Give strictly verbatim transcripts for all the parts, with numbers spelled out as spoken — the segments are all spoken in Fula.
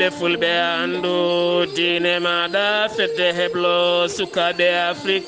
Ɓe fulɓe anndu diine maaɗa, fedde heblo sukaaɓe Afrik.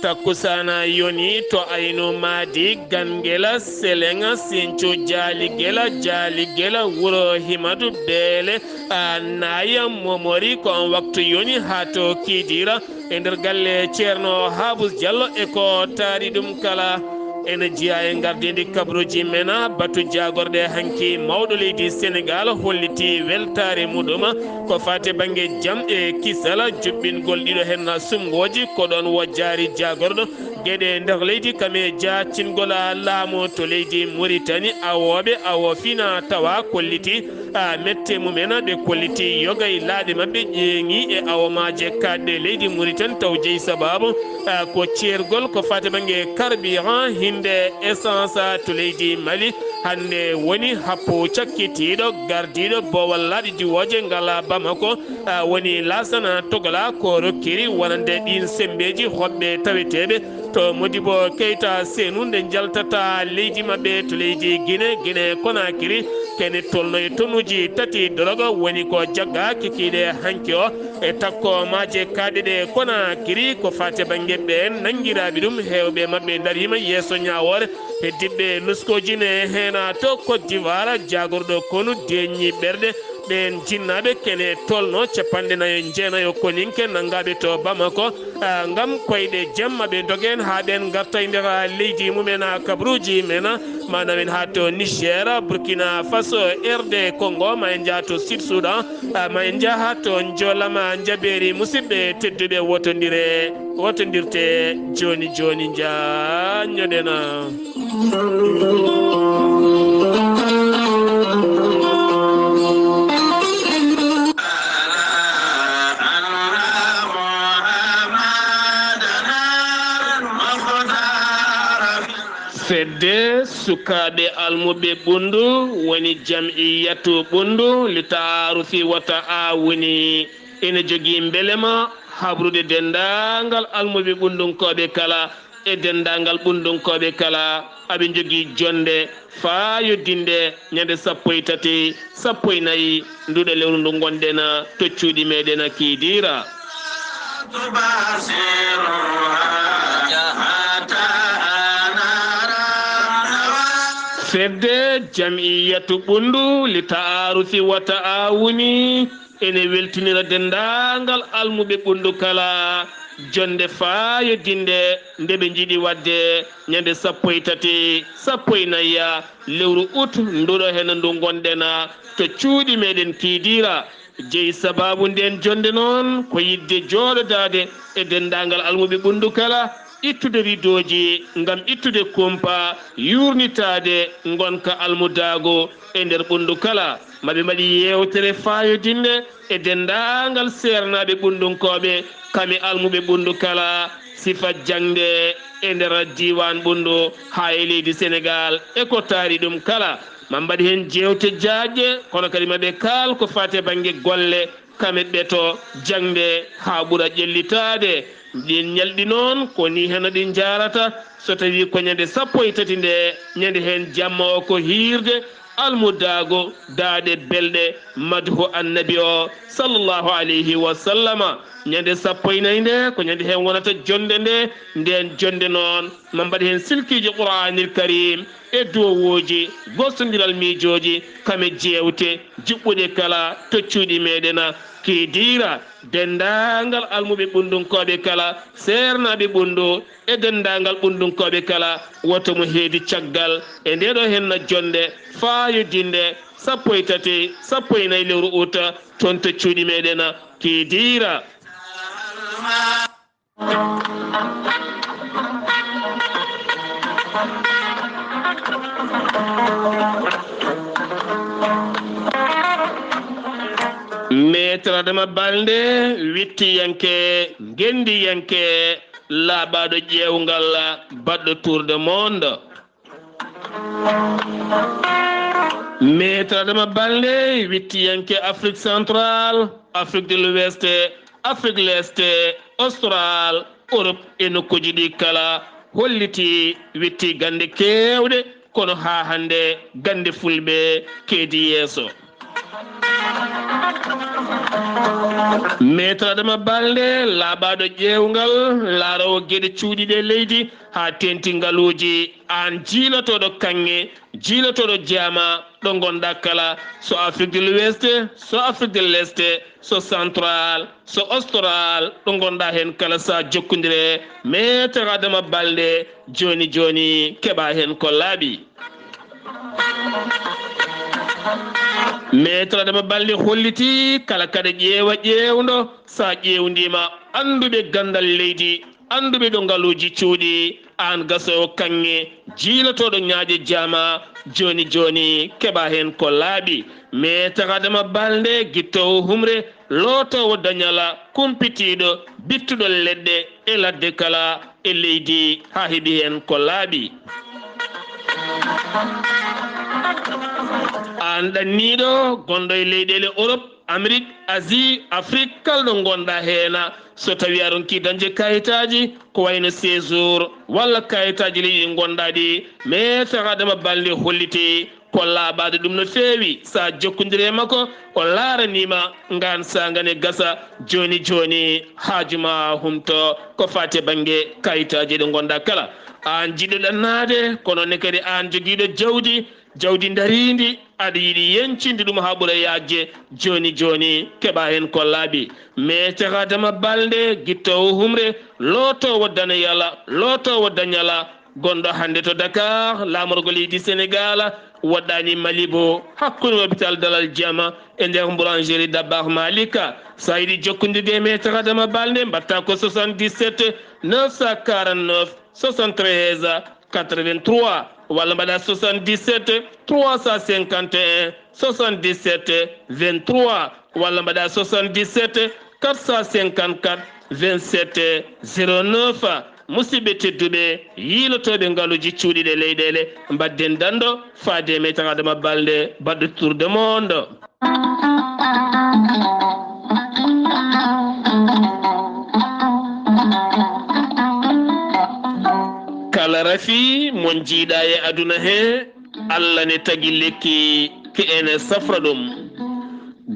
Takkusaana yoni to Aynu Maadi, Gangela, Selenga, Sincu, Jaaligela, Jaaligela, Wuro Himadu, Beele, a Naaya, Momori, ko on waktu yoni haa to Kiidiira. E nder galle Ceerno Haabus Jallo e ko taari ɗum kala. Ene jeyaa e ngardiindi kabaruuji men, batu jaagorɗe hanki mawɗo leydi Senegaal holliti weltaare muɗum ko faati bannge jam e kisal, juɓɓingol ɗiɗo heen sumngooji, ko ɗoon wojjaari jaagorɗo geɗe nder leydi kam e jaacingol laamu to leydi Muritani. Awooɓe awo fina tawa kolliti a mette mumen, ɓe kolliti yoga e laaɗe maɓɓe ƴeeŋi e awomaaje kaaɗɗe leydi Muritani taw jeyi sabaabu, a, ko ceergol ko faati bannge carburant, hinde essence to leydi Mali. Hannde woni happu cakkitiiɗo gardiiɗo boowal laaɗe diwooje ngal Bamako, a, woni Laasana Togola ko rokkiri wonande ɗiin semmbeeji hoɓɓe taweteeɓe to Modibo Keita Senu nde njaltata leydi maɓɓe to leydi Gine, Gine Konakiri. Kene tolno e tonuuji tati dorogo woni ko jagga kikiiɗe hanki o e takko maaje kaaɗe ɗe Konakiri ko faati bannge ɓeen nanngiraaɓe ɗum. Heewɓe maɓɓe ndariima yeeso ñaawoore. Hedditɓe nuskooji ne heena to Côte d'Ivoire, jaagorɗo konu deeƴni ɓerɗe ɓeen jinnaaɓe kene tolno capanɗe nayo jeenayo koninke nanngaaɓe to Bamako, a, ngam koyɗe jamma ɓe ndogen haa ɓeen ngarta e nder leydi mumen, a, kabaruuji men, a, maanaam en haa to Niger, Burkina Faso, R D Congo, ma en njaha to Sud Soudan, a, ma en njaha to Njolama Njabeeri. Musidɓe tedduɓe, wotondire, wotondirte jooni jooni, njaanjoɗen. Fedde sukaaɓe almuɓe Ɓunndu woni Jam'iyyatu Ɓunndu li Ta'aarufi wa Ta'aawuni ina jogii mbelema habrude denndaangal almuɓe ɓunndunkooɓe kala e denndaangal ɓunndunkooɓe kala. Aɓe njogii jonnde faayo dinnde ñande sappo e tati, sappo e nayi nduɗo lewru ndu ngonɗen to cuuɗi meɗen Kiidiira. Fedde Jam'iyyatu Ɓunndu li Ta'aarufi wa Ta'aawuni ene weltinira denndaangal almuɓe Ɓunndu kala jonnde faayo dinnde nde ɓe njiɗi waɗde ñande sappo e tati, sappo e nayi lewru ut nduɗo heen ndu ngonɗen to cuuɗi meɗen Kiidiira. Jeyi sabaabu ndeen jonnde noon ko yiɗde jooɗodaade e denndaangal almuɓe Ɓunndu kala, ittude ridooji ngam ittude kumpa, yuurnitaade ngonka almudaagu e nder Ɓunndu kala. Maɓe mbaɗi yeewtere faayodinnde e denndaangal seernaaɓe ɓunndunkooɓe, kam e almuɓe Ɓunndu kala, sifa jaŋde e nder diiwaan Ɓunndu haa e leydi Senegaal e ko taari ɗum kala. Ma mbaɗi heen jeewte jaajɗe, kono kadi maɓe kaal ko faati e bannge golle, kam e ɓeto jaŋde haa ɓura ƴellitaade. Ɗiin ñalɗi noon ko nii heen ɗi njaarata, so tawii ko ñande sappo e tati nde, ñande heen jamma o ko hiirde, almudaagu, daaɗe belɗe, madhu annabi o, sallallahu alayhi wa sallama. Ñande sappo e nayi nde, ko ñande heen wonata jonnde nde, ndeen jonnde noon, ma mbaɗi heen silkiiji Qur'aanil Kariim e duwowuuji, gostondiral miijooji, kam e jeewte juɓɓuɗe kala to cuuɗi meɗen Kiidiira. Denndaangal almuɓe ɓunndunkooɓe kala, seernaaɓe Ɓunndu, e denndaangal ɓunndunkooɓe kala, woto mo heedi caggal e ndeeɗo henna jonnde faayodinnde sappo e tati, sappo e nayi lewru ut, toon to cuuɗi meɗen Kiidiira. Maître Adama Balde, wittiyanke, ngenndiyanke, laaɓaaɗo ƴeewngal, baɗɗo Tour de Monde. Maître Adama Balde, wittiyanke Afrique Centrale, Afrique de l'Ouest, Afrique l'Est, Austral, Europe e nokkuuji ɗi kala, holliti, witti gannde keewɗe, kono haa hannde gannde Fulɓe keedi yeeso. Maître Adama Balde, laaɓaaɗo ƴeewngal, laaroowo geɗe cuuɗiiɗe leydi, haa teeŋti ngaluuji. Aan jiilotooɗo kaŋŋe, jiilotooɗo jaama, ɗo ngonɗaa kala, so Afrique de l'Ouest, so Afrique de l'Est, so Central, so Austral, ɗo ngonɗaa heen kala, so a jokkondire Maître Adama Balde, jooni jooni, keɓaa heen ko laaɓi. Maître Adama Balde hollitii kala kaɗa ƴeewa ƴeewndo, so a ƴeewndiima annduɓe ganndal leydi, annduɓe ɗo ngaluuji cuuɗi, aan gasoowo kaŋŋe, jiilotooɗo ñaaƴe jaama, jooni jooni, keɓaa heen ko laaɓi. Maître Adama Balde, gittoowo humre, lootoowo dañal, kumpitiiɗo, bittuɗo leɗɗe e ladde kala e leydi, haa heɓi heen ko laaɓi. Aan ɗanniiɗo, gonɗo e leyɗeele Europe, Amérique, Asie, Afrique, kala ɗo ngonɗaa heen, so tawii a ronkii dañde kayitaaji, ko wayno séjour walla kayitaaji leydi ɗi ngonɗaa ɗi, Maître Adama Balde hollitii ko laaɓaaɗo ɗum no feewi. So a jokkondirii e makko, o laaranii ma ngaan saanga ne gasa. Jooni jooni, haaju ma humto ko faati e bannge kayitaaji ɗi ngonɗaa kala. Aan jiɗɗo ɗannaade, kono ne kadi aan jogiiɗo jawdi, jawdi ndariindi, aɗa yiɗi yeñcinde ɗum haa ɓura yaajde, jooni jooni, keɓaa heen ko laaɓi. Maître Adama Balde, gittoowo humre, lootoowo daneyal, lootoowo dañal, gonɗo hannde to Dakar, laamorgo leydi Senegal, woɗɗaani Malibo, hakkunde hôpital Dalal Jama e nder boulangerie Dabakh Malika. So a yiɗi jokkondirde e Maître Adama Balde, mbaɗtaa ko soixante-dix-sept neuf cent quarante-neuf soixante-treize quatre-vingt-trois, walla mbaɗaa soixante-dix-sept trois cent cinquante et un soixante-dix-sept vingt-trois, walla mbaɗaa soixante-dix-sept quatre cent cinquante-quatre vingt-sept zéro neuf. Musidɓe tedduɓe, yiilotooɓe ngaluuji cuuɗiiɗe leyɗeele, mbaɗden danndo faade e Maître Adama Balde, baɗɗo Tour de Monde. Kala rafi mo njiiɗaa e aduna he, Alla ne tagi lekki ki ene safra ɗum.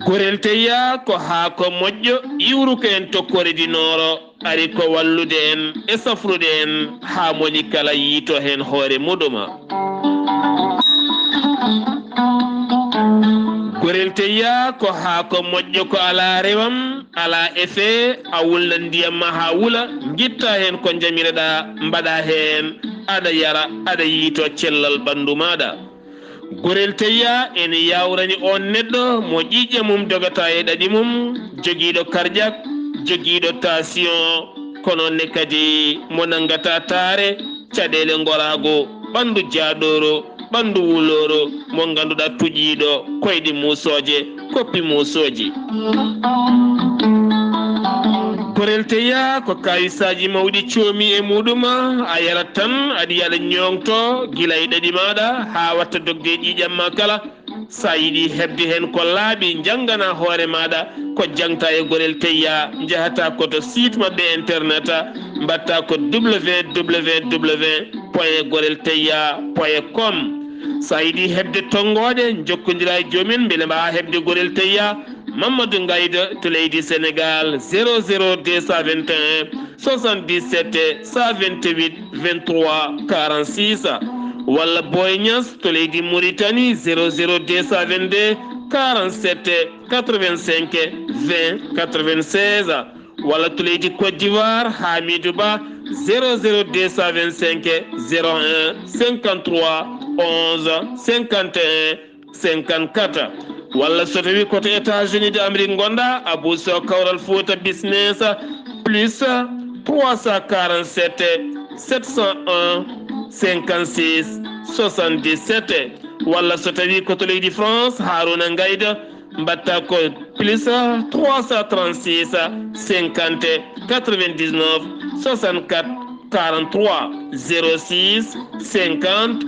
Gorel teyya ko haako moƴƴo, iwruko en tokkoore di nooro, ari ko wallude en e safrude en haa moni kala yiito heen hoore muɗum. Gorel teyya ko haako moƴƴo, ko alaa rewam, alaa effet, a wulna ndiyam ma haa wula, ngitta heen ko njamireɗaa, mbaɗaa heen, aɗa yara, aɗa yiito cellal ɓanndu maaɗa. Gorel teyya ene yawrani oon neɗɗo mo ƴiiƴe mum dogata e ɗaɗi mum, jogiiɗo karjak, jogiiɗo tension, kono ne kadi mo nanngata taare, caɗeele ngoraago, ɓanndu jaaɗooro, ɓanndu wulooro, mo ngannduɗaa tuƴiiɗo koyɗe muusooje, koppi muusooji. Gorel teyya ko kawisaaji mawɗi coomi e muɗum, a yarat tan, aɗa yiya aɗa ñoŋto gila e ɗaɗi maaɗa haa watta dogde e ƴiiƴam ma kala. So a yiɗi heɓde heen ko laaɓi, njanngana hoore maaɗa ko jaŋta e Gorel Teyya, njahata ko to site maɓɓe internet, mbaɗta ko www point gorel teyya point com. So a yiɗi heɓde tonngooɗe, njokkondira e joom en mbele mbaawaa heɓde Gorel Teyya. Mamadou Ngayda to leydi Sénégal, zéro zéro deux cent vingt et un soixante-dix-sept cent vingt-huit vingt-trois quarante-six, walla Boy Niass to leydi Mauritanie, zéro zéro deux cent vingt-deux quarante-sept quatre-vingt-cinq vingt quatre-vingt-seize, walla to leydi Côte d'Ivoire, Hamidou Ba, zéro zéro deux cent vingt-cinq zéro un cinquante-trois onze cinquante et un cinquante-quatre, walla so tawi ko to États-Unis d'Amérique ngonɗa, Abou Sow Kawral Fouta Business, plus trois cent quarante-sept sept cent un cinquante-six soixante-dix-sept, walla so tawi ko to leydi France, Harouna Ngayda, mbaɗta ko plus trois cent trente-six cinquante quatre-vingt-dix-neuf soixante-quatre quarante-trois, zéro six cinquante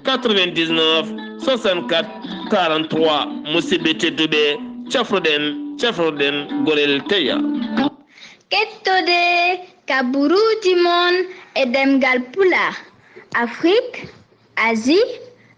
quatre-vingt-dix-neuf soixante-quatre quarante-trois. Musidɓe tedduɓe, cafruɗen, cafruɗen Gorel Teyya. Kettode kaburuuji mon e ɗemngal Pulaar, Afrique, Asie,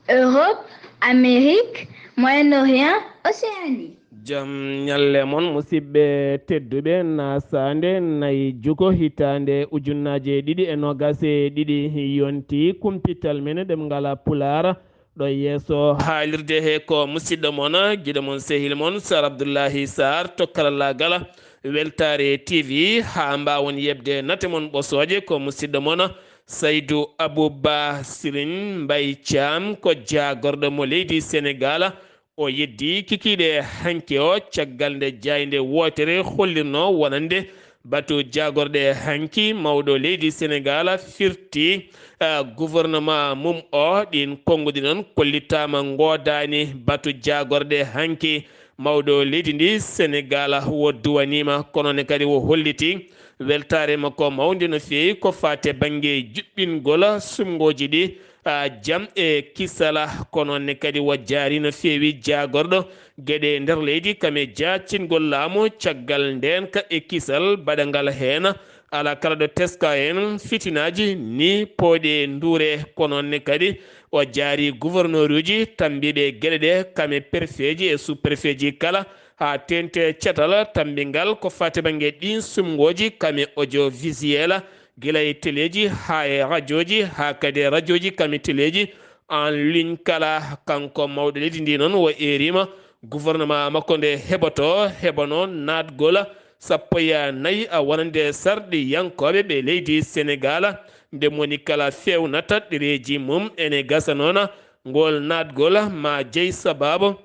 Europe, Amérique, Moyen-Orient, Océanie. Jam ñalle mon, musidɓe tedduɓe. Nasaande nayi juko hitaande ujunnaaje ɗiɗi e noogas e ɗiɗi, yonti kumpital men ɗemngal Pulaar. Ɗo yeeso haalirde he ko musidɗo mon, giɗo mon, sehil mon, Sar Abdullahi Sar to karallaagal Weltaare T V. Haa mbaawon yeɓde nate mon ɓosooje, ko musidɗo mon Saydu Abuba Siriñ Mbay Caam, ko jaagorɗo mo leydi Senegaal. O yeddi kikiiɗe hanki o, caggal nde jaaynde wootere hollirno wonande batu jaagorɗe hanki. Mawɗo leydi Senegaal firti, ah, gouvernement mum o, ɗin konnguɗi noon kollitaama ngoodaani batu jaagorɗe hanki. Mawɗo leydi ndi Senegaal wo duwaniima, kono ne kadi wo holliti weltaare makko mawnde no feewi ko faati bannge juɓɓingol sumngooji ɗi, ah, jam e kisala. Kono ne kadi wo jaari no feewi jaagorɗo geɗe nder leydi kam e jaacingol laamu caggal ndeenka e kisal baɗangal heen. Alaa kala ɗo teska heen fitinaaji ni pooɗi e nduure. Kono ne kadi o jaari gouverneur uji tambiiɓe geɗe ɗe kam e préfet ji e sous-préfet ji kala, haa teeŋti e catal tammbingal ko faati bannge ɗiin sumngooji kam e audiovisuel, gila e teleeji haa e rajooji, haa kadi e rajooji kam e teleeji en ligne kala. Kanko mawɗo leydi ndi noon wo eeriima gouvernement makko nde heɓoto, heɓano naatgol sappo e nayi a wonande sarɗiyankooɓe ɓe leydi Senegaal. Nde moni kala feewnata ɗereeji mum, ene gasa noon ngol naatgol ma jeyi sabaabu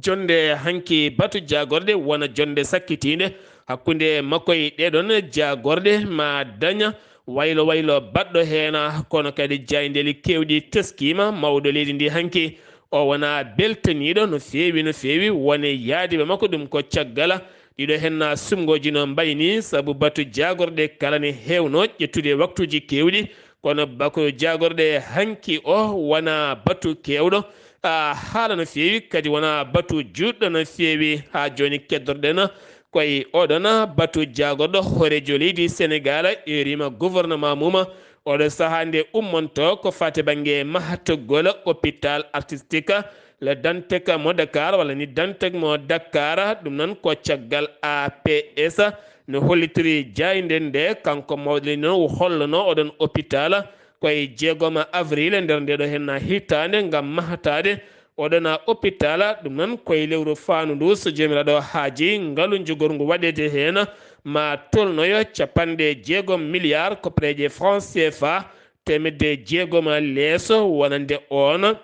jonde hanki batu jaagorɗe wona jonde sakkitiinde hakkunde makko e ɗeɗon jaagorɗe, ma daña waylo waylo baɗɗo heen. Kono kadi jaayndeeli keewɗi teskiima mawɗo leydi ndi hanki. O wona beltaniiɗo no feewi, no feewi, wone yaadiiɓe makko. Ɗum ko caggal ɗiɗo heen sumngooji no mbayni, sabu batu jaagorɗe kala ne heewno ƴettude waktuuji keewɗi. Kono batu jaagorɗe hanki o wona batu keewɗo, a, haala no feewi, kadi wona batu juutɗo no feewi. Haa jooni keddorɗen koye oɗon batu jaagorɗo hooreejo leydi Senegaal, eeriima gouvernement mum. Oɗo sahaa nde ummonto ko faati bannge mahatgol hôpital artistique Le Dantec mo Dakar, walla ni Dantec mo Dakar. Ɗum noon ko caggal A P S no hollitiri jaaynde nde. Kanko mawɗo leydi noon o hollono oɗon hôpital koye jeegom avril nder nde ɗo heen hitaande ngam mahtaade oɗon hôpital. Ɗum noon koye lewru faandu ndu, so Joomiraaɗo haaji, ngalu njogorngu waɗeede heen ma tolnoyo capanɗe jeegom milliards koppareeje franc C F A, teemedde jeegom leeso wonande oon.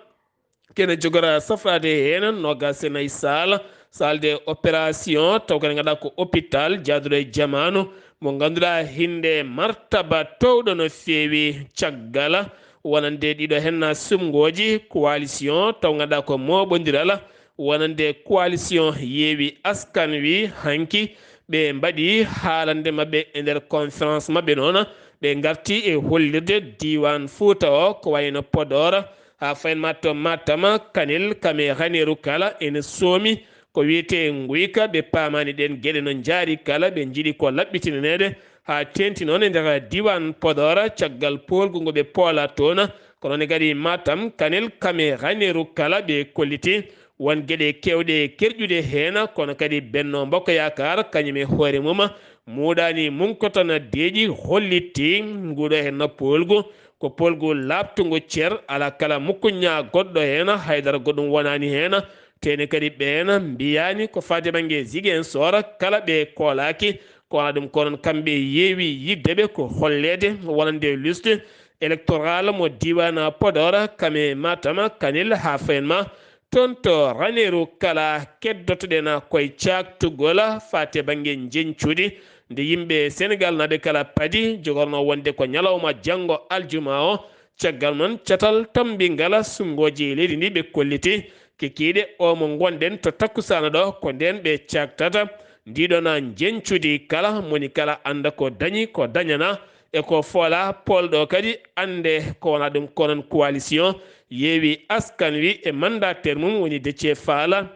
Kene jogora safraade heen noogas e nayi salle, salle de opération, taw kadi ngannduɗaa ko hôpital jaaduɗo e jamaanu, mo ngannduɗaa hinde martaba towɗo no feewi. Caggal wonande ɗiɗo heen sumngooji coalition, taw ngannduɗaa ko mooɓondiral wonande coalition Yewwi Askan Wi, hanki ɓe mbaɗi haalande maɓɓe e nder conférence maɓɓe noon. Ɓe ngarti e hollirde diiwaan Fuuta o, ko wayno Podor, haa fayin ma to Matam, Kanel, Kame, Raneeru kala ene soomi ko wiyetee nguyka. Ɓe paamaani ɗeen geɗe no njaari kala, ɓe njiɗi ko laɓɓitineede haa teeŋti noon e nder diiwaan Podor, caggal poolgu ngu ɓe poola toon. Kono ne kadi Matam, Kanel, Kame, Raneeru kala ɓe kolliti won geɗe keewɗe kerƴude heen, kono kadi Benno Bokk Yaakaar kañum e hoore mum muuɗaani mum ko tan deeƴi hollitti nguɗo heen poolgu ko poolgu laaɓtungu cer, alaa kala mukkuña goɗɗo heen, haydara goɗɗum wonaani heen. Teene kadi ɓeen mbiyaani ko faati bannge Ziguinchor kala ɓe koolaaki, ko wona ɗum ko noon kamɓe yeewi yiɗde ɓe ko holleede wonande liste électorale mo diiwaan Podor, Kame, Matam, Kanel haa fayin ma toon to Raneeru kala. Keddotoɗen koye caaktugol faati bannge njeñcuɗi nde yimɓe Senegaal naaɓe kala padi jogorno wonde ko ñalawma janngo aljuma o. Caggal noon catal tammbingal sumngooji leydi ndi ɓe kolliti kikiiɗe o mo ngonɗen to takkusaana ɗo ko ndeen ɓe caaktata ndiɗon njeñcudi kala moni kala annda ko dañi ko dañana e ko foola. Poolɗo kadi annde ko wona ɗum ko noon coalition Yewwi Askan Wi e mandataire mum woni Déthié Fall.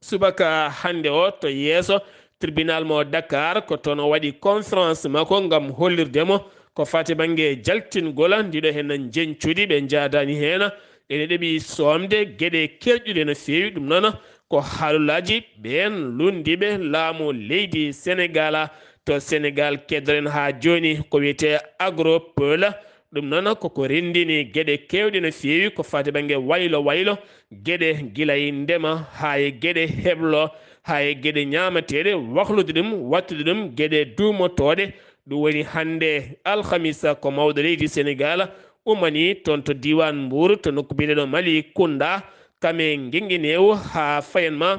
Subaka hannde o to yeeso tribunal mo Dakar ko toon o waɗi conférence makko ngam hollirde mo ko faati bannge jaltingol ndiɗo heen njeñcudi ɓe njaadaani heen. Ene ɗeɓi soomde geɗe kerƴuɗe no feewi. Ɗum noon ko haalulaaji ɓeen lunndiiɓe laamu leydi Senegaal. To Senegaal, keddor-ɗen haa jooni ko wiyetee Agropole. Ɗum noon koko renndini geɗe keewɗe no feewi ko faati bannge waylo waylo, geɗe gila e ndema haa e geɗe heblo, haa e geɗe ñaamateeɗe, waklude ɗum, waɗtude ɗum geɗe duumotooɗe. Ɗum woni hannde alhamisa ko mawɗo leydi Senegaal umani toon to diiwaan Mbuur, to nokku biyeteeɗo Mali Kunda, kam e Ngengeneewu haa fayan ma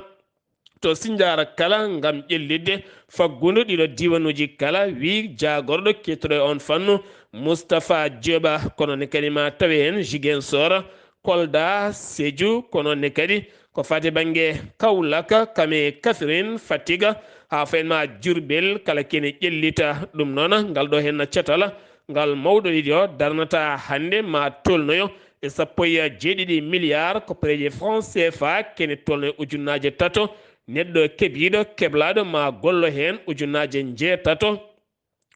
to Sinjaara kala ngam ƴellitde faggudu ɗiɗo diiwanuuji kala, wi jaagorɗo keewtuɗo e oon fannu, Mustapha Dioba. Kono ne kadi ma tawe heen Ziguinchor, Kolda, Sédhiou, kono ne kadi ko faati bannge Kaolack, kam e Kaffrine, Fatick, haa fayan ma Diourbel, kala kene ƴellita. Ɗum noon, ngal ɗo heen catal ngal mawɗo leydi o darnata hannde ma tolnoyo e sappo e jeeɗiɗi milliards koppareeje franc C F A, kene tolno e ujunnaaje tato. Neɗɗo kebiiɗo, keblaaɗo ma gollo heen ujunnaaje njeetato,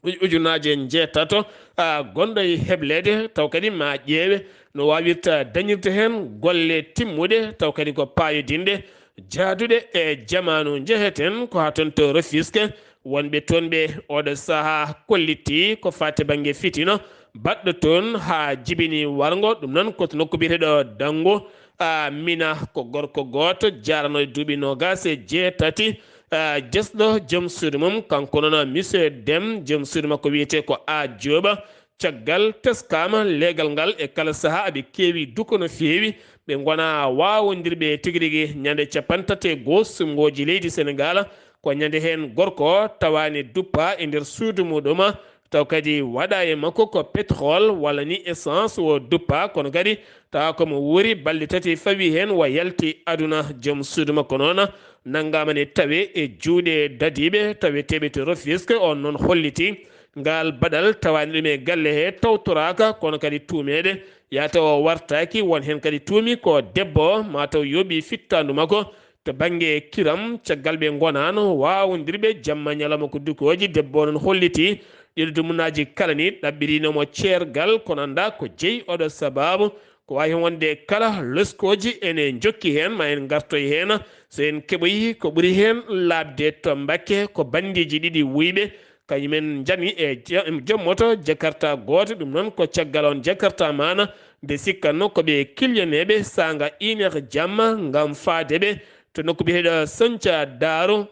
uj-, ujunnaaje njeetato, a, gonɗo e hebleede, taw kadi ma ƴeewe no waawirta dañirde heen golle timmuɗe, taw kadi ko paayodinɗe, jaaduɗe e jamaanu. Njeheten ko haa toon to Rufisque, wonɓe toon ɓe oɗo sahaa kollitii ko faati bannge fitina baɗɗo toon haa jibini warngo, ɗum noon ko to nokku biyeteeɗo Danngo, a, Mina. Ko gorko gooto jaaranoo e duuɓi noogaas e jeetati, a, jesɗo joom suudu mum, kanko noon Monsieur Dem, joom suudu makko wiyetee ko A Jooba. Caggal teskaama leegal ngal e kala sahaa aɓe keewi duko no feewi, ɓe ngona waawondirɓe tigi rigi. Ñande capanɗe tati e goo suɓngooji leydi Senegaal, ko ñande heen gorko o tawaani duppa e nder suudu muɗum, taw kadi waɗa e makko ko pétrole walla ni essence o duppa, kono kadi tawa ko mo wuuri balɗe tati fawi heen o yalti aduna. Joom suudu makko noon nanngaama ne tawe e juuɗe dadiiɓe taweteeɓe to Rufisque, on noon holliti ngal baɗal tawaani ɗum e galle he tawtoraaka, kono kadi tuumeede yata o wartaaki. Won heen kadi tuumi ko debbo o, mataw yooɓi fittaandu makko to bannge kiram, caggal ɓe ngonaano waawondirɓe jamma ñalawma ko dukooji. Debbo o noon holliti ɗiɗo dumunnaaji kala ni ɗaɓɓiriino mo ceergal, kono annda ko jeyi oɗo sababu. Ko waawi heen wonde kala loskooji ene njokki heen, ma en ngartoy heen. So en keɓoyi ko ɓuri heen laaɓde to Mbakke, ko banndiiji ɗiɗi wuyɓe, kañum en njani e ja-, joom moto Jakarta gooto. Ɗum noon ko caggal on Jakarta maana nde sikkatno ko ɓe kilyaneeɓe saanga une heure jamma ngam faade ɓe to nokku biyeteeɗo Sanca Daaro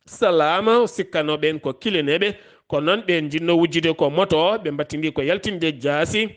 Salaama. O sikkatno ɓeen ko kilyaneeɓe, kono noon ɓe njiɗno wujjude ko moto o, ɓe mbattindi ko yaltinde jaasi.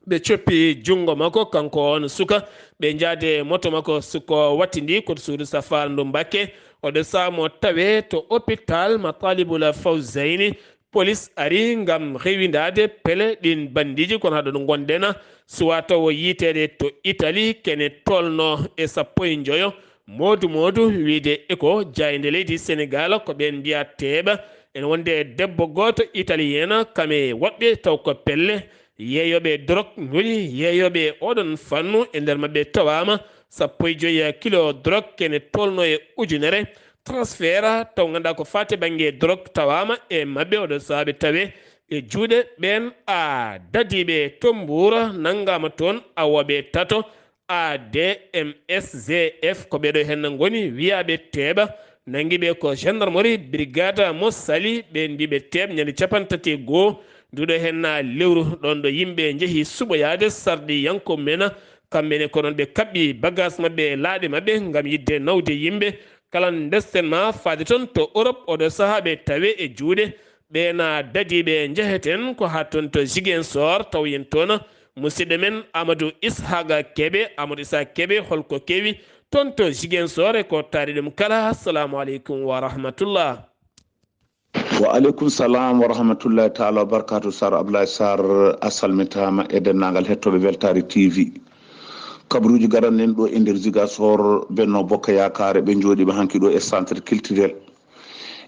Ɓe coppi junngo makko, kanko on suka, ɓe njaade moto makko, suko wattindi ko to suudu safaara ndu Mbakke. Oɗo sahaa mo tawe to hôpital Matalibul Fawzayni. Polis ari ngam rewindaade pele ɗin banndiiji, kono haɗo ɗo ngonɗen, suwa tawo yiiteede to Itali, kene tolno e sappo e njoyo. Moodu moodu wiyde eko jaaynde leydi Senegaal, ko ɓeen mbiya teeɓa. Ene wonde debbo gooto Italiyen, kam e woɓɓe taw ko pelle yeeyooɓe drog ngoni yeeyooɓe oɗon fannu. E nder maɓɓe tawaama sappo e joyi kilo drog kene tolno e ujunere transfert taw ngannduɗaa ko faati bannge drog tawaama e maɓɓe. Oɗo sahaa ɓe tawe e juuɗe ɓeen a dadiiɓe to Mbuur, nanngaama toon awooɓe tato A D M S G F. Ko ɓeeɗo heen ngoni wiyaaɓe teeɓa, nanngi ɓe ko gendarmerie brigade mo Saly, ɓe mbiɓe teeɓ ñande capanɗe tati e goo nduɗo heen lewru, ɗoon ɗo yimɓe njehi suɓoyaade sarɗiyanko mena. Kamɓe ne ko noon ɓe kaɓɓi bagage maɓɓe e laaɗe maɓɓe ngam yiɗde nawde yimɓe. Kala ndesten ma faade toon to Europe, oɗo sahaa ɓe tawe e juuɗe ɓeena dadiiɓe. Njeheten ko haa toon to Ziguinchor, taw yen toon musidɗo men Amadou Ishaqa Kebe. Amadou Ishaqa Kebe, holko kewi toon to Ziguinchor e ko taari ɗum kala? Assalamu aleykum wa rahmatullah. Wa aleykum salam wa rahmatullahi taala wa barakatuh. Sar Abdoulaye Sarr, a salmitaama e denndaangal hettooɓe Weltaare T V. Kabaruuji garanɗen ɗo e nder Ziguinchor, Benno Bokk Yaakaare, ɓe njooɗiima hanki ɗo e centre culturel.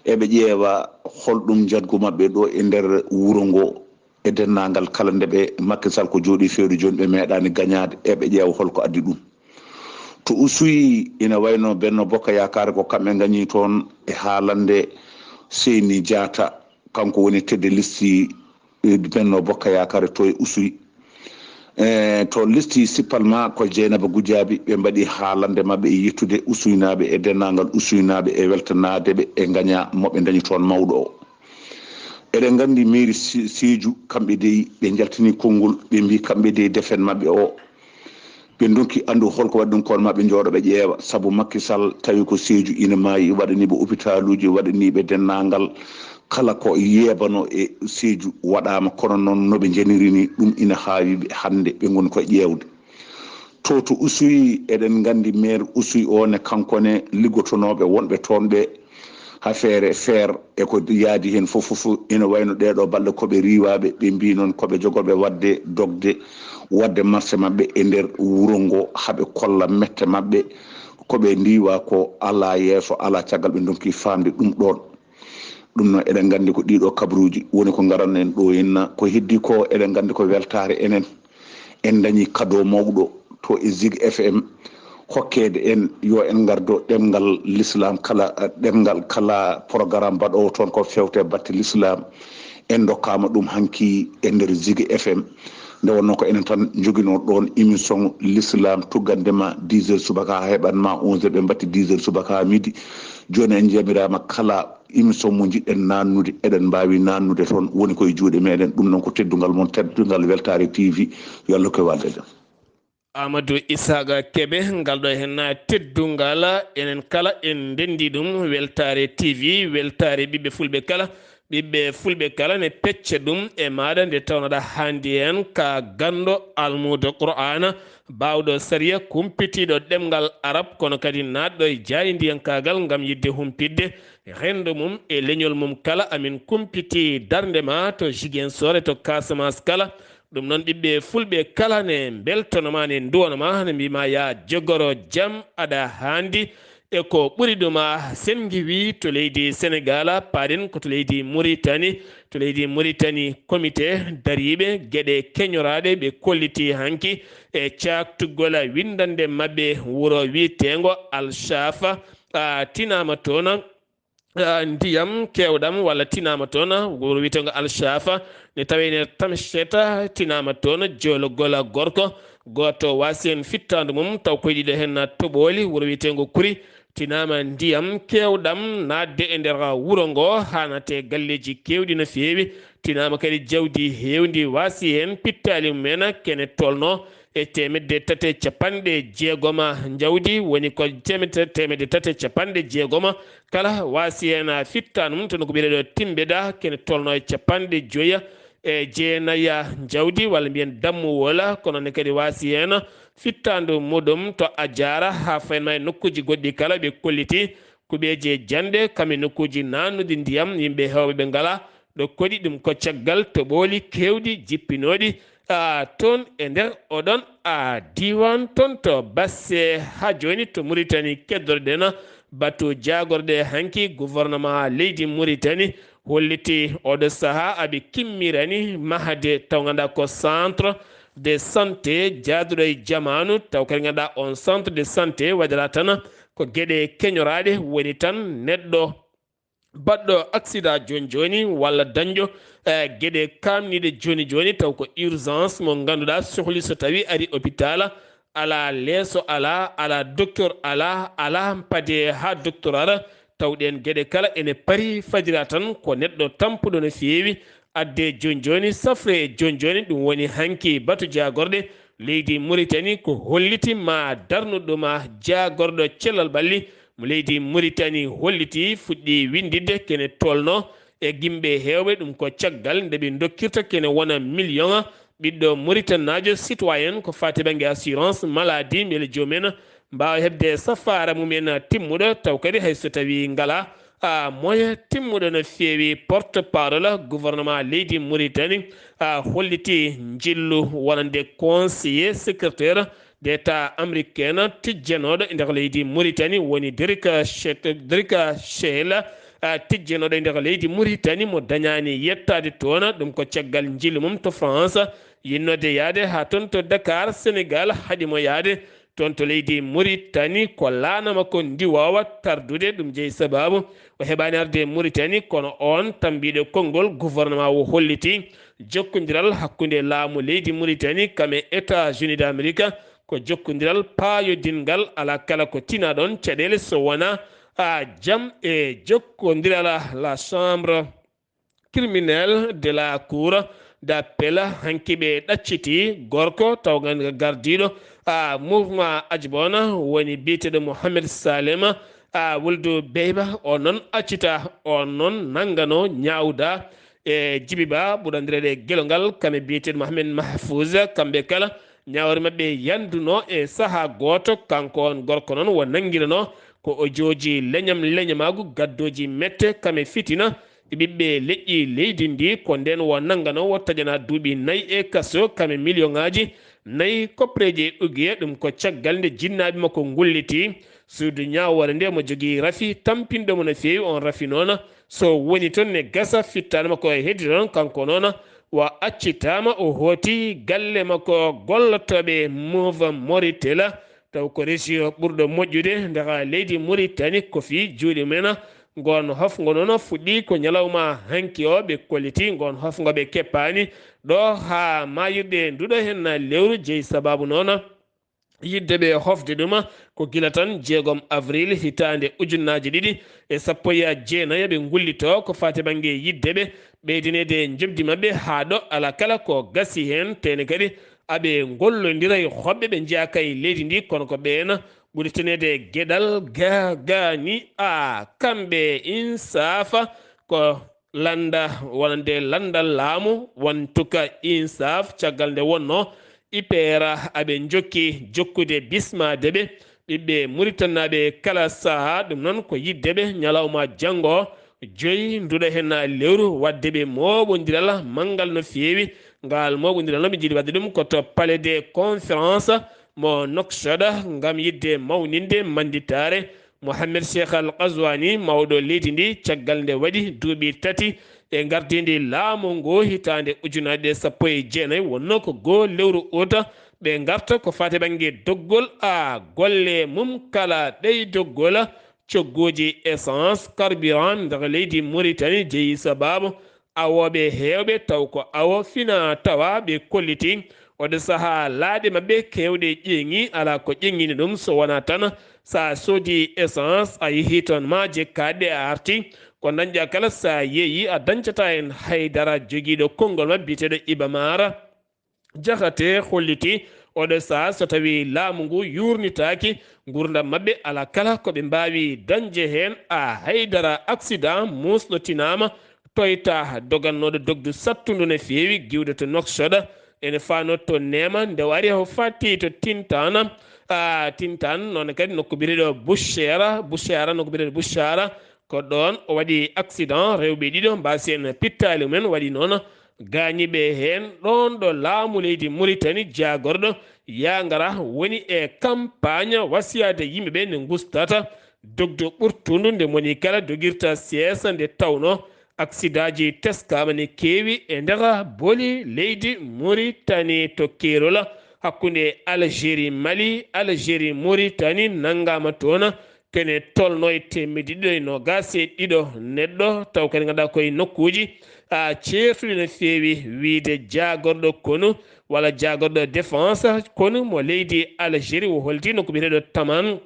Eɓe ƴeewa holɗum njatgu maɓɓe ɗo e nder wuro ngo. E denndaangal kala nde ɓe Macky Sall ko jooɗii feewde jooni, ɓe meeɗaani gañaade, eɓe ƴeewa hol ko addi ɗum. To Oussouye, ina wayno Benno Bokk Yaakaare ko kamɓe ngañii toon e haalande Seyni Diatta, kanko woni tête de liste Benno Bokk Yaakaare to e Oussouye. E to lesti sippal ma ko Jeynaba Gujaabi, ɓe mbaɗi haalande maɓɓe e yettude usuynaaɓe e denndaangal usuynaaɓe e weltanaade ɓe e ngaña mo ɓe ndañi toon mawɗo o. Eɗen nganndi mairie Si- Sédhiou, kamɓe dey ɓe njaltini konngol, ɓe mbi kamɓe dey defen maɓɓe o, ɓe ndonki anndu holko waɗi ɗum kono maɓɓe njooɗo ɓe ƴeewa, sabu Macky Sall tawi ko Sédhiou ina maayi, waɗani ɓe hôpitaluuji, waɗani ɓe denndaangal kala ko yeebano e Sédhiou waɗaama, kono noon no ɓe njaniri ni ɗum ina haawi ɓe, hannde ɓe ngoni koye ƴeewde. To to Oussouye, eɗen nganndi maire Oussouye o ne, kanko ne liggotonooɓe wonɓe toon ɓe, affaire feer e ko yaadi heen fof fof, ina wayno ɗee ɗoo balɗe ko ɓe riiwaaɓe, ɓe mbii noon ko ɓe jogooɓe waɗde dogde, waɗde marché maɓɓe e nder wuro ngo, haa ɓe kolla mette maɓɓe, ko ɓe ndiiwa ko alaa yeeso, alaa caggal, ɓe ndonki faamde ɗum ɗoon. Ɗum noon, eɗen nganndi ko ɗiiɗoo kabaruuji woni ko ngaran en ɗoo henna. Ko heddii ko, eɗen nganndi ko weltaare enen en ndañi kado mawɗo to e Zig F M, hokkeede en yo en ngardo ɗemngal l'islam kala, ɗemngal kala programme mbaɗoowo toon ko fewte batte l'islam. En ndokkaama ɗum hanki e nder Zig F M. Nde wonnoo ko enen tan njoginoo ɗoon émission l'islam, tuggande ma dix heures subaka haa heɓan ma onze heures, ɓe mbatti dix heures subaka haa midi. Jooni en njamiraama kala émission mo njiɗɗen naannude, eɗen mbaawi naannude toon, woni koye juuɗe meɗen. Ɗum noon ko teddungal mon, teddungal Weltaare T V. Yo Allah ko walde jam. Amadou Isaaga Kebe, ngal ɗo hen teddungal, enen kala en ndenndi ɗum, Weltaare T V, weltaare ɓiɓɓe fulɓe kala, ɓiɓɓe fulɓe kala ne pecca ɗum e maaɗa nde tawnoɗa hannde hen ka ganndo almuudo Qur'aana, baawɗo sariya, kumpitiiɗo ɗemngal Arab, kono kadi naatɗo e jaayndiyankaagal ngam yiɗde humpitde renndo mum e leñol mum kala. Amin kumpiti darnde ma to Ziguinchor e to Casamance kala. Ɗum noon, ɓiɓɓe fulɓe kala ne mbeltono ma, ne nduwano ma, ne mbii ma yaa jogoro jam, aɗa haandi. E ko ɓuri ɗum, a senngiwi to leydi Senegaal, paaɗen ko to leydi Muritani. To leydi Muritani, komite dariiɓe geɗe keñoraaɗe ɓe kolliti hanki e caaktugol winndannde maɓɓe wuro wiyeteengo Alshafa, a, tinaama toon, a, ndiyam keewɗam walla tinaama toon wuro wiyeteengo Alshafa, ne tawee ne Tamseta tinaama toon joologol gorko gooto waasi heen fittaandu mum, taw koye ɗiɗo heen toɓooli wuro wiyeteengo Kuri, tinaama ndiyam keewɗam naatde e nder wuro ngo, haa naate galleeji keewɗi no feewi, tinaama kadi jawdi heewndi waasi heen pittaali mum en, kene tolno e teemedde tati e capanɗe jeegom njawdi, woni ko teemedde, teemedde tati e capanɗe jeegom kala waasi heen fittaandu mum, toon ko ɓireɗo Timbeda, kene tolno e capanɗe joya e jeenaya njawdi, walla mbiyen dammuwol, kono ne kadi waasi heen fittaandu muɗum to Ajaara, haa fayin ma e nokkuuji goɗɗi kala, ɓe kolliti kuɓeeje jannde, kam e nokkuuji naannude ndiyam, yimɓe heewɓe ɓe ngala ɗo koɗi, ɗum ko caggal toɓooli keewɗi jippinooɗi, a, toon e nder oɗon, a, diiwaan toon to Basse. Haa jooni to Muritani keddorɗen batu jaagorɗe hanki, gouvernement leydi Muritani holliti oɗo sahaa aɓe kimmirani mahde taw ngannduɗaa ko centre de santé jaaduɗo e jamaanu, taw kadi ngannduɗaa on centre de santé waɗira tan ko geɗe keñoraaɗe, woni tan neɗɗo baɗɗo accident jooni jooni walla dañɗo, eh, geɗe kaamniiɗe jooni jooni, taw ko urgence mo ngannduɗaa sohli so tawi ari hôpital, alaa leeso, alaa, alaa docteur, alaa, alaa paade haa docteur ara, taw ɗeen geɗe kala ene paari fajira tan ko neɗɗo tampuɗo no feewi. Adde jooni jooni, safre e jooni jooni, ɗum woni hanki batu jaagorɗe leydi Muritani ko holliti ma darnuɗo ma jaagorɗo cellal ɓalli mo leydi Muritani holliti, fuɗɗi winnditde kene tolno e yimɓe heewɓe, ɗum ko caggal nde ɓe ndokkirta kene wona million ɓiɗɗo Muritanaajo citoyen ko faati bannge assurance maladie, mbele joomum en mbaawa heɓde safaara mum en timmuɗo, taw kadi hay so tawii ngalaa, a, moyen timmuɗo no feewi. Porte-parole gouvernement leydi Muritani, a, holliti njillu wonande conseiller secrétaire d'État américain tijjanooɗo e nder leydi Muritani, woni Derek Chet-, Derek Chehel, a, tijjanooɗo e nder leydi Muritani, mo dañaani yettaade toon. Ɗum ko caggal njillu mum to France, yinnode yaade haa toon to Dakar, Senegal, haɗi mo yaade toon to leydi Muritani, ko laana makko ndiwoowa tardude. Ɗum jeyi sabaabu o heɓaani arde Muritani, kono oon tambiiɗo konngol gouvernement o holliti jokkondiral hakkunde laamu leydi Muritani kam e États-Unis d'Amérique. Ko jokkondiral paayodinngal, alaa kala ko tina ɗoon caɗeele so wonaa, a, jam e jokkondiral. La chambre criminelle de la cour d'appel, hanki ɓe ɗacciti gorko taw gan-, gardiiɗo, a, mouvement Ajbona, woni biyeteeɗo Mohamed Salem, a, Wuldu Beyba. O noon accita, o noon nanngano ñaawda e Jibi Ba, ɓurandireede Gelongal, kam e biyeteeɗo Mohamed Mahfouz. Kamɓe kala, ñaawre maɓɓe yannduno e sahaa gooto. Kanko on gorko noon, o nanngirano ko o jooji leñam leñamaagu gaddooji mette kam e fitina e ɓiɓɓe leƴƴi leydi ndi. Ko ndeen o nanngano, o taƴana duuɓi nayi e kaso kam e miliyoŋaaji nayi koppareeji e ugiye. Ɗum ko caggal nde jinnaaɓe makko ngulliti suudu ñaawoore nde mo jogii rafi tampinɗo mo no feewi. On rafi noon, so woni toon ne gasa, fittaandu makko e heddi toon. Kanko noon, o accitaama, o hooti galle makko gollotooɓe Move Moritel, taw ko région ɓurɗo moƴƴude nder leydi Muritani. Ko fii juuɗe mumen. Ngoon hofngo noon fuɗɗii ko ñalawma hanki o, ɓe kolliti ngoon hofngo ɓe keppaani ɗo haa maayirɗe nduɗo heen lewru. Jeyi sabaabu noon yidde ɓe hofde ɗum ko gila tan jeegom avril hitaande ujunnaaje ɗiɗi e sappo e jeenayi ɓe ngullitoo ko faati bannge yidde ɓe ɓeydineede njoɓdi maɓɓe haa ɗo alaa kala ko gasi heen. Teene kadi aɓe ngollondira e hoɓɓe ɓe njeyaa kay leydi ndi, kono ko ɓeen ɓuri teneede geɗal ga-, gaani a kamɓe Insaafa ko lannda wonande lanndal laamu, won tuka Insaf, caggal nde wonnoo I P R aɓe njokki jokkude bismaade ɓe, ɓiɓɓe Muritanaaɓe kala sahaa. Ɗum noon ko yiɗde ɓe ñalawma janngo, joyi nduɗo heen lewru, waɗde ɓe mooɓondiral manngal no feewi. Ngal mooɓondiral noon ɓe njiɗi waɗde ɗum ko to Palais des Conférences mo Nouakchott ngam yiɗde mawninde mannditaare Mohamed Cheikh Al Ghazouani, mawɗo leydi ndi, caggal nde waɗi duuɓi tati e ngardiindi laamu ngu hitaande ujunaaje ɗiɗi e sappo e jeenayi, wonnoo ko goo lewru ut, ɓe ngarta ko faati bannge doggol a golle mum kala ɗey doggol, cogguuji essence, carburant nder leydi Mauritanie jeyi sabaabu awooɓe heewɓe taw ko awo fina tawa ɓe kolliti. Oɗo sahaa laaɗe maɓɓe keewɗe ƴeeŋi, alaa ko ƴeeŋini ɗum so wonaa tan so a soodi essence, a yehi toon maaje kaaɗɗe a arti. Ko dañɗa kala so a yeeyi a dañcataa heen hay dara. Jogiiɗo konngol maɓɓe biyeteeɗo Iba Mara Jahate holliti oɗo sahaa so tawii laamu ngu yuurnitaaki nguurndam maɓɓe, alaa kala ko ɓe mbaawi dañde heen a hay dara. Accident muusɗo tinaama, toyta dogannooɗo dogdu sattundu no feewi, giwɗo to Nouakchott, ene faanoo to Neema, nde o ari o faati to Tintana, a, Tintan, noon kadi nokku biyeteeɗo Bushera, Bushera, nokku biyeteeɗo Bushara, ko ɗoon o waɗi accident, rewɓe ɗiɗo mbaasi en pittaali mumen, waɗi noon gaañiiɓe heen. Ɗoon ɗo laamu leydi Mauritanie jaagorɗo yaa ngara woni e campagne wasiyaade yimɓe ɓe nde ngustata dogdu ɓurtundu nde moni kala dogirta seesa, nde tawnoo aksidaaji teskaama ne keewi e nder boli leydi Mauritanie. To keerol hakkunde Algérie, Mali, Algérie, Mauritanie nanngaama toon kene tolnoo e teemedde ɗiɗo e noogaas e ɗiɗo neɗɗo, taw kadi ngannduɗaa koye nokkuuji, a, ceertuɗi no feewi. Wiyde jaagorɗo konu walla jaagorɗo défense konu mo leydi Algérie, o holti nokku biyeteeɗo Taman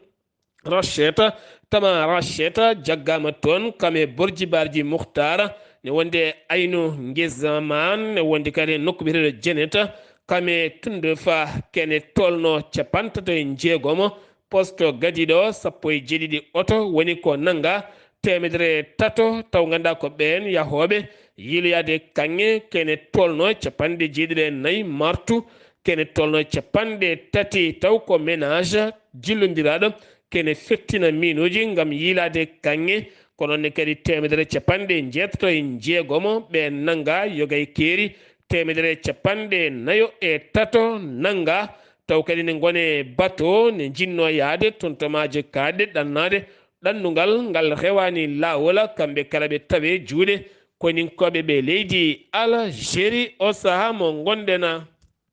Racheta, Taman Racheta jaggaama toon kam e Borji Barji Mukhtar, ne wonde Aynu Ngezaman, ne wonde kadi nokku biyeteeɗo Jeneta, kam e Tundufa, kene tolnoo capanɗe tato e jeegomo, posto gadiiɗo sappo e jeeɗiɗi oto woni ko nannga, teemedere tato taw ngannduɗaa ko ɓeen yahooɓe yiiloyaade kaŋŋe, kene tolnoo capanɗe jeeɗiɗi e nayi martu, kene tolnoo capanɗe tati taw ko ménage jillondiraaɗo, kene fettina miinuuji ngam yiilaade kaŋŋe, ko noon ne kadi teemedere capanɗe jeetato e jeegomo ɓe nannga, yoga e keeri teemedere capanɗe nayo e tato nannga, taw kadi ne ngone bato ne njinnoo yahde toon to maaje kaaɗɗe ɗannaade ɗannungal ngal rewaani laawol, kamɓe kala ɓe tawe juuɗe koninkooɓe ɓe leydi Algérie o sahaa mo ngonɗen.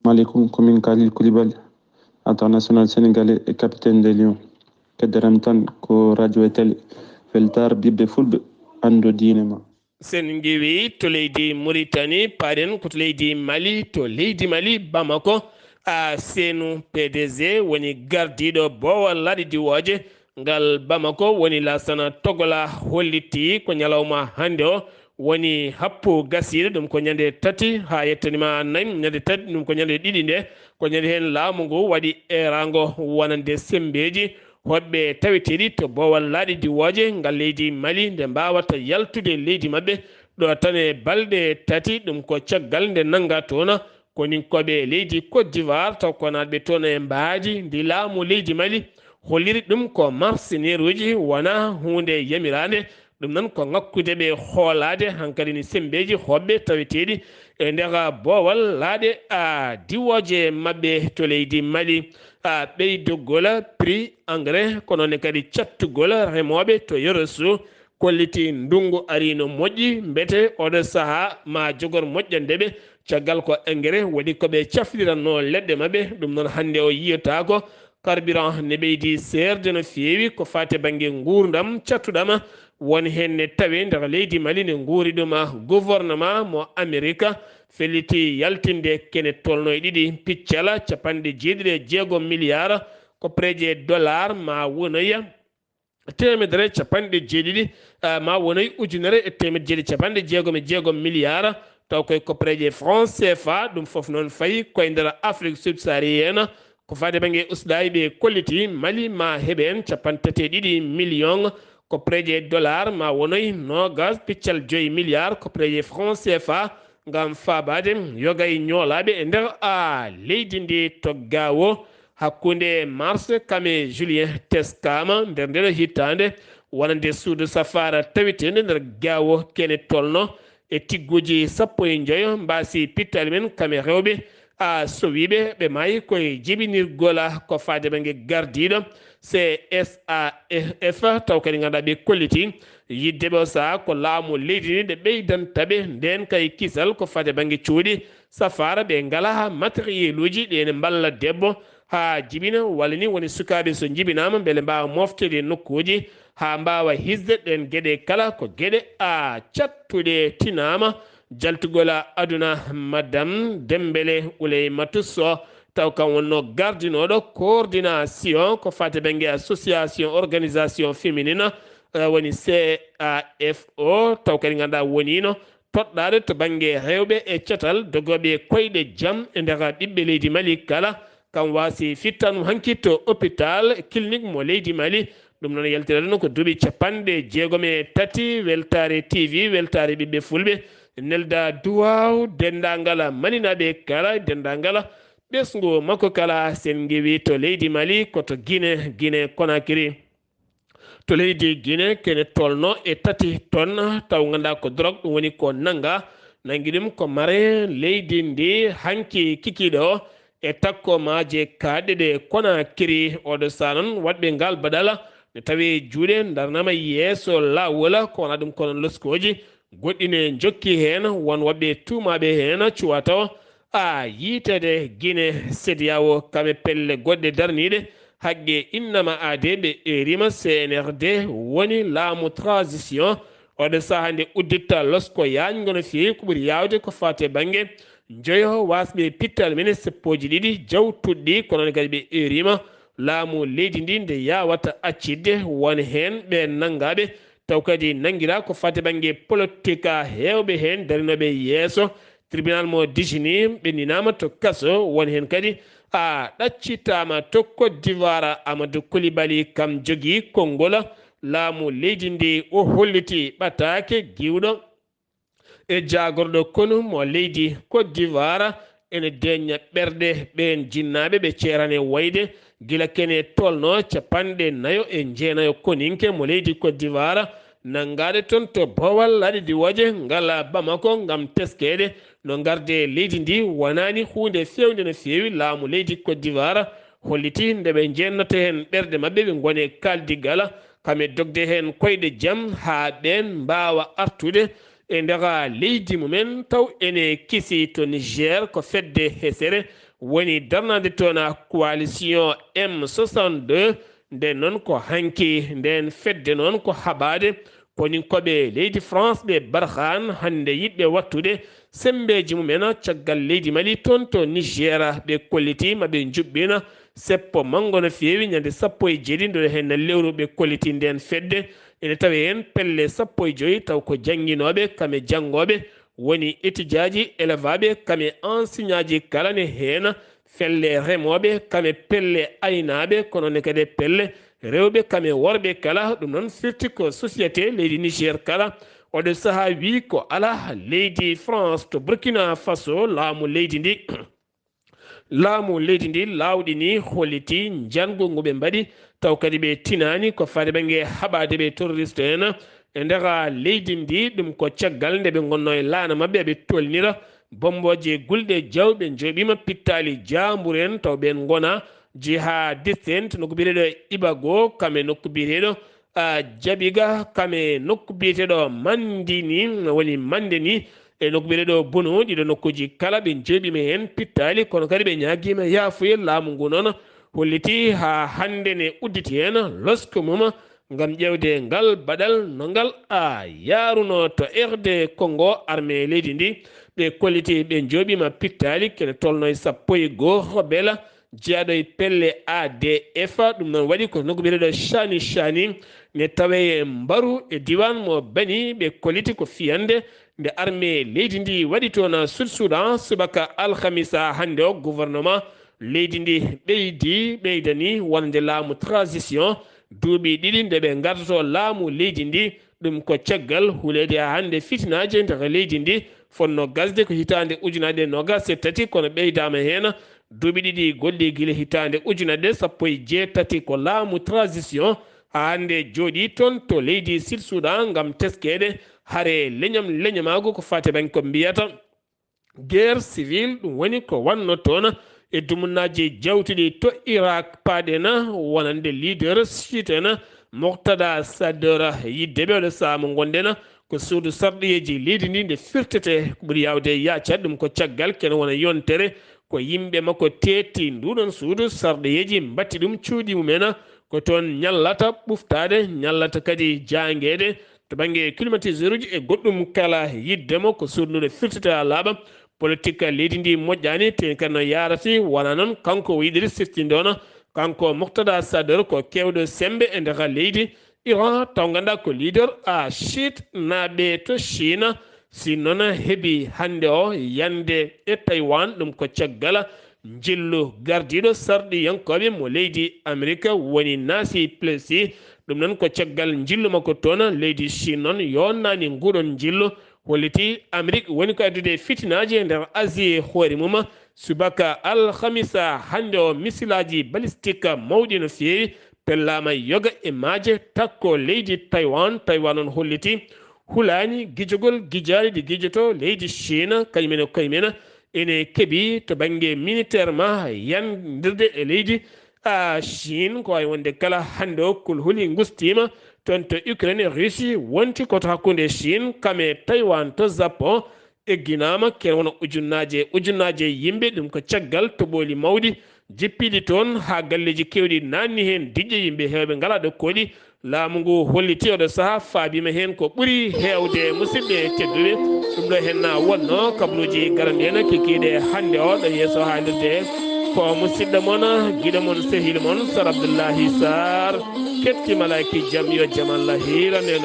Maaleykum, ko min Kalil Koulibaly. international sénégalais et capitaine des Lions. Keddaram tan ko radio e télé. Weltaare ɓiɓɓe fulɓe, anndo diine ma. Sen ngiwi to leydi Muritani, paaɗen ko to leydi Mali, to leydi Mali, Bamako, a seenu P D G woni gardiiɗo boowal laaɗe diwooje ngal Bamako woni Laasana Togola hollitii ko ñalawma hannde o woni happu gasiiɗo, ɗum ko ñande tati haa yettanima nayi, ñande tati, ɗum ko ñande ɗiɗi nde, ko ñande heen laamu ngu waɗi eeraango wonande semmbeeji hoɗɓe taweteeɗi to boowal laaɗe diwooje ngal leydi Mali nde mbaawata yaltude leydi maɓɓe ɗo tan e balɗe tati, ɗum ko caggal nde nannga toon koninkooɓe leydi Côte d'Ivoire, taw ko naatɓe toon e mbaadi ndi laamu leydi Mali holliri ɗum ko mercenaires uji, wonaa huunde yamiraande. Ɗum noon ko ŋakkude ɓe hoolaade hankadi ni semmbeeji hoɗɓe taweteeɗi e nder boowal laaɗe a diwooje maɓɓe to leydi Mali. A ɓeydugol prix engrais, ko noon ne kadi cattugol remooɓe to Yorosu, kolliti ndunngu ari no moƴƴi, mbete oɗo sahaa ma jogor moƴƴande ɓe, caggal ko engrais waɗi ko ɓe cafrirannoo leɗɗe maɓɓe. Ɗum noon hannde o yiyotaako. Carburant ne ɓeydi seerde no feewi ko faati e bannge nguurndam caɗtuɗam, won heen ne tawi nder leydi Mali ne nguuri ɗum. Gouvernement mo Amerika felliti yaltinde kene tolno e ɗiɗi piccala capanɗe jeeɗiɗi e jeego milliard, ko preje dollar ma wonoya teemedere capanɗe jeeɗiɗi, ah, ma wonoy ujunere e teemedde jeeɗiɗi capanɗe jeegom e jeegom milliard, taw koye koppareeje franc C F A, ɗum fof noon fayi koye nder Afrique subsaharienne. Ko faade bannge usɗaayi ɓe kolliti Mali ma heɓe heen capanɗe tati e ɗiɗi million, koppareeje dollar ma wonoy noogas piccal joyi milliard, koppareeje franc C F A, ngam faabaade yoga e ñoolaaɓe e nder a leydi ndi to Gaawo. Hakkunde mars kam e juillet teskama nder ndee hitaande wonande suudu safaara taweteende nder Gaawo kene tolno e tigguuji sappo e njoyo mbaasi pittaali men kam e rewɓe a sowiiɓe ɓe maayi koye jibinirgol ko faade bannge gardiiɗo C S A F, taw kadi ngannduɗaa ɓe kolliti yidde ɓe o sahaa ko laamu leydi ndi nde ɓeydanta ɓe ndeen kay kisal ko faade bannge cuuɗi safaara, ɓe ngalaa matériel uji ɗi ene mballa debbo haa jibina, walla ni woni sukaaɓe so njibinaama mbele mbaawa mofteede e nokkuuji haa mbaawa hisde ɗeen geɗe kala. Ko geɗe a caɗtuɗe tinaama jaltugol aduna. Madame Dembele Ouleymatu Soh, taw kam wonnoo gardinooɗo coordination ko faati bannge association organisation féminine, eh, woni C A F O, taw kadi ngannduɗaa woniino toɗɗaade to bannge rewɓe e catal dogooɓe koyɗe jam e nder ɓiɓɓe leydi Mali kala. Kam waasi fittan hanki to hôpital clinique mo leydi Mali. Ɗum noon yaltiraɗen ko duuɓi capanɗe jeegom e tati Weltaare T V, Weltaare ɓiɓɓe fulɓe, nelda duwaaw denndaangal malinaaɓe kala, denndaangal ɓesngu makko kala. Sen ngiwi to leydi Mali ko to Guinée, Guinée Conakry. To leydi Guinée kene tolno e tati tonne, taw ngannduɗaa ko drogue, ɗum woni ko nannga, nanngi ɗum ko mare leydi ndi hanki kikiiɗe o e takko maaje kaaɗɗe ɗe Conakry. Oɗo sahaa noon waɗɓe ngal baɗala ne tawi juuɗe ndarnama yeeso laawol, ko wona ɗum kono loskooji goɗɗi ne njokki heen, won woɓɓe tuumaaɓe heen cuwa taw a yiiteede Guinée. CEDEAO kam e pelle goɗɗe darniiɗe haqqe innama aade ɓe eerima C N R D woni laamu transition. Oɗo sahaa nde udditta losko yaañngo no feewi ko ɓuri yaawde ko faati e bannge njoyo waasɓe pittaali men e seppooji ɗiɗi jawtuɗi, ko noon kadi ɓe eerima laamu leydi ndi nde yaawata accitde won heen ɓe nanngaaɓe. Taw kadi nanngiraa ko faati bannge politik, a heewɓe heen darinooɓe yeeso tribunal mo Dijini ɓe ninaama to kaso, won heen kadi a ɗaccitaama to Côte d'Ivoire. Amadou Coulibaly kam jogii konngol laamu leydi ndi, o holliti ɓataake giwɗo e jaagorɗo konu mo leydi Côte d'Ivoire ene deeña ɓerɗe ɓeen jinnaaɓe ɓe ceerane wayde gila kene tolno capanɗe nayo e jeenayo koninke mo leydi Côte d'Ivoire, nanngaade toon to boowal laaɗe diwooje ngal Bamako ngam teskeede no ngarde leydi ndi wonaani huunde feewnde no feewi. Laamu leydi Côte d'Ivoire holliti nde ɓe njeennata heen ɓerɗe maɓɓe, ɓe ngoni e kaaldigal kam e dogde heen koyɗe jam haa ɓeen mbaawa artude e nder leydi mumen, taw ene kisi to Niger ko fedde hesere woni darnaade toon coalition M soixante-deux. Nde noon ko hanki ndeen fedde noon ko haɓaade koninkooɓe leydi France ɓe Barkhane hannde yiɗɓe wattude semmbeeji mumen caggal leydi Mali toon to Niger. Ɓe kollitii ma ɓe njuɓɓina seppo manngo no feewi ñande sappo e jeeɗiɗi nde heen lewru. Ɓe kollitii ndeen fedde ene tawi heen pelle sappo e joy taw ko jannginooɓe kam e janngooɓe woni etijaaji elevaaɓe kam e ansiñaaji kala ne heen, pelle remooɓe kam e pelle aynaaɓe kono ne kadi pelle rewɓe kam e worɓe kala. Ɗum noon firti ko société leydi Niger kala oɗo sahaa wii ko ala leydi France to Burkina Faso laamu leydi ndi laamu leydi ndi laawɗini holliti njanngu ngu ɓe mbaɗi taw kadi ɓe tinaani ko faade ɓe nge haɓaade ɓe terroriste en e nder leydi ndi. Ɗum ko caggal nde ɓe ngonno e laana maɓɓe ɓe tolnira bombooje gulɗe jawɓe njooɓiima pittaali jaambur en taw ɓeen ngona jihadiste en to nokku biyeteeɗo Ibago kam e nokku biyeteeɗo a Jabiga kam e nokku biyeteeɗo Mandini woni Mandeni e nokku biyeteeɗo Bono. Ɗiɗo nokkuuji kala ɓe njeeɓiima heen pittaali kono kadi ɓe ñaagiima yaafuyee. Laamu ngu noon holliti haa hannde ne udditi heen losko mum ngam ƴeewde ngal baɗal no ngal a yaaruno to R D Congo. Armée leydi ndi ɓe kolliti ɓe njeeɓiima pittaali kene tolno e sappo e goo bela jeyaaɗo e pelle A D F. Ɗum noon waɗi ko nokku biyeteeɗo Shani Shani ne tawee e Mbaru e diiwaan mo Bani. Ɓe kolliti ko fiyannde nde armée leydi ndi waɗi toon Sud Soudan subaka alhamisa hannde o. Gouvernement leydi ndi ɓeydi ɓeydani wonde laamu transition duuɓi ɗiɗi nde ɓe ngardoto laamu leydi ndi. Ɗum ko caggal huleede haa hannde fitinaaji e nder leydi ndi fotno gasde ko hitaande ujunaaje noogaas e tati kono ɓeydaama heen duuɓi ɗiɗi goɗɗi gila hitaande ujunaaje sappo e jeetati ko laamu transition haa hannde jooɗii toon to leydi Sud Soudan ngam teskeede hare leñam leñamaagu ko faati e bannge ko mbiyata guerre civile. Ɗum woni ko wanno toon e dumunnaaji jawtuɗi to Irak paaɗena wonande leader chiite en Muqtada Sadr. Yidde ɓe oɗo sahaa mo ngonɗen ko suudu sarɗiyeeji leydi ndi nde firtete ko ɓuri yaawde yaacat. Ɗum ko caggal kene wona yontere ko yimɓe makko teetti nduɗon suudu sarɗiyeeji mbatti ɗum cuuɗi mumen ko toon ñallata ɓuftaade ñallata kadi jaangeede to bannge climatiseur uji e goɗɗum kala. Yidde mo ko suudu ndu nde firtete haa laaɓa politique leydi ndi moƴƴaani te kadi no yaarati wona noon kanko o yiɗiri siftindoona kanko Muqtada Sadr ko keewɗo semmbe e nder leydi Iran taw ngannduɗaa ko leader a chiite naaɓe to Chine. Si noon heɓi hannde o yande e Taiwan ɗum ko caggal njillu gardiiɗo sarɗiyankooɓe mo leydi Amerik woni Nancy Pelosi. Ɗum noon ko caggal njillu makko toon leydi Chine noon yonnaani nguɗon njillu holliti Amerik woni ko addude fitinaaji e nder Asie hoore mum. Subaka alhamisa hannde o misilaaji balistik mawɗi no feewi pellaama yoga e maaje takko leydi Taiwan. Taiwan on holliti hulaani gijogol gijaali ɗi gijoto leydi Chine kañum en e koye mum ene keɓi to bannge militaire ma yandirde e leydi a Chine ko wawi wonde kala hannde o kulhuli ngustiima toon to Ukraine. Russie wonti ko to hakkunde Chine kam e Taiwan to Japon egginaama kene wona ujunnaaje e ujunnaaje yimɓe. Ɗum ko caggal toɓooli mawɗi jippiiɗi toon haa galleeji keewɗi naatni heen diƴƴe yimɓe heewɓe ngalaa ɗo kooɗi. Laamu ngu holliti oɗo sahaa faabiima heen ko ɓuri heewde. Musidɓe tedduɓe, ɗum ɗo heen na wonno kabaruuji garanɗi heen kikiiɗe hannde o ɗo yeeso haalirde ko musidɗo mon giɗo mon sehil mon Sar Abdullahi Sar. Ketti malaaki jam yo jam Allah hiiran en.